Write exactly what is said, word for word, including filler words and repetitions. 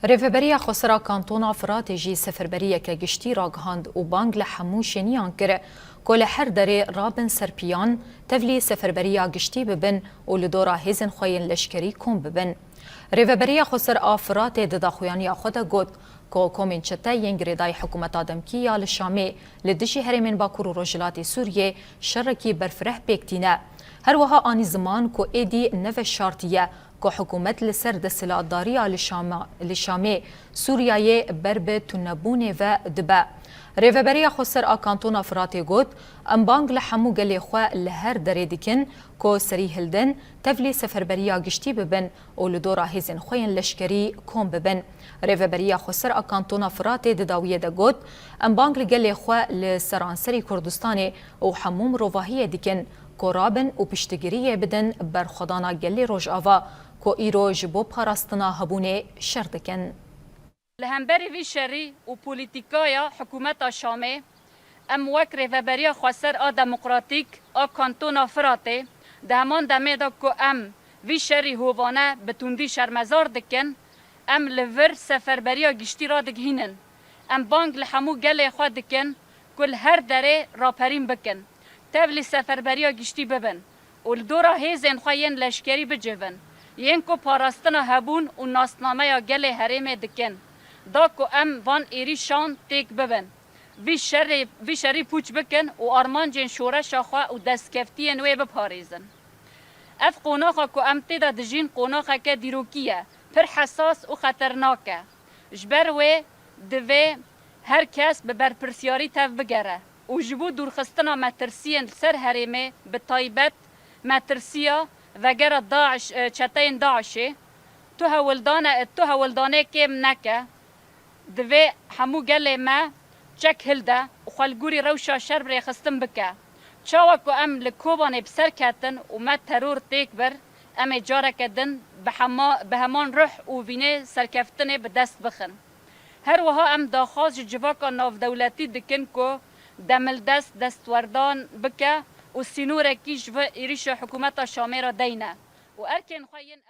Rêveberiya Xweser a Kantona Firatê jî seferberiyeke giştî ragihand û bang li hemû şêniyan kir ku li her derê rabin ser piyan, tevlî seferberiya giştî bibin û li dora hêzên xwe yên leşkerî kom bibin. Rêveberiya Xweser a Firatê di daxuyaniya xwe de got ku komên çete yên girêdayî hikûmeta demkî ya li Şamê li dijî herêmên Bakur û Rojhilatê Sûriyê şerekî berfireh pêk tîne. Her wiha anî ziman ku êdî ne veşartî ye ku hikûmet li ser desthilatdariya li Şama-, li Şamê, Sûriyayê ber bi tunebûnê ve dibe. Rêveberiya Xweser a Kantona Firatê got, Em bang li hemû gelê xwe li her derê dikin ku serî hildin, tevlî seferberiya giştî bibin û li dora hêzên xwe yên leşkerî kom bibin. Rêveberiya Xweser a Kantona Firatê di dawiyê de got, Em bang li gelê xwe li seranserî Kurdistanê û hemû mirovahiyê dikin ku rabin û piştgiriyê bidin berxwedana gelê Rojava ku îro ji bo parastina hebûnê şer dikin. Li hemberî vî şerî û polîtîkaya hikûmeta Şamê, em wek Rêveberiya Xweser a Demokratîk a Kantona Firatê di heman demê de ku em vî şerî hovane bi tundî şermezar dikin, em li vir seferberiya giştî radigihînin. Em bang li hemû gelê xwe dikin ku li her derê raperîn bikin, tevlî seferberiya giştî bibin û li dora hêzên xwe yên leşkerî bicivin, yên ku parastina hebûn û nasnameya gelê herêmê dikin, da ku em van êrîşan têk bibin, vî şerê, vî şerî pûç bikin û armancên şoreşa xwe û destkeftiyên wê biparêzin. Ev qonaxa ku em tê de dijîn qonaxeke dîrokî ye, pir hesas û xeternak e. Ji ber wê divê her kes bi berpirsiyarî tev bigere û ji bo dûrxistina metirsiyên li ser herêmê, bi taybet metirsiya vegera DAIŞ, e, çeteyên DAIŞê, tu hewldane, tu hewldanê kêm neke. Divê hemû gelê me çek hilde û xwe li gorî rewşa şer bi rêxistin bike. Çawa ku em li Kobanê bi ser ketin û me teror têk bir, em ê careke din bi hema-, bi heman ruh û vînê serkeftinê bi dest bixin. Her wiha em daxwaz ji civaka navdewletî dikin ku demildest destwerdan bike û sînorekî ji vê êrîşa hikûmeta Şamê re deyne û erkên xwe yên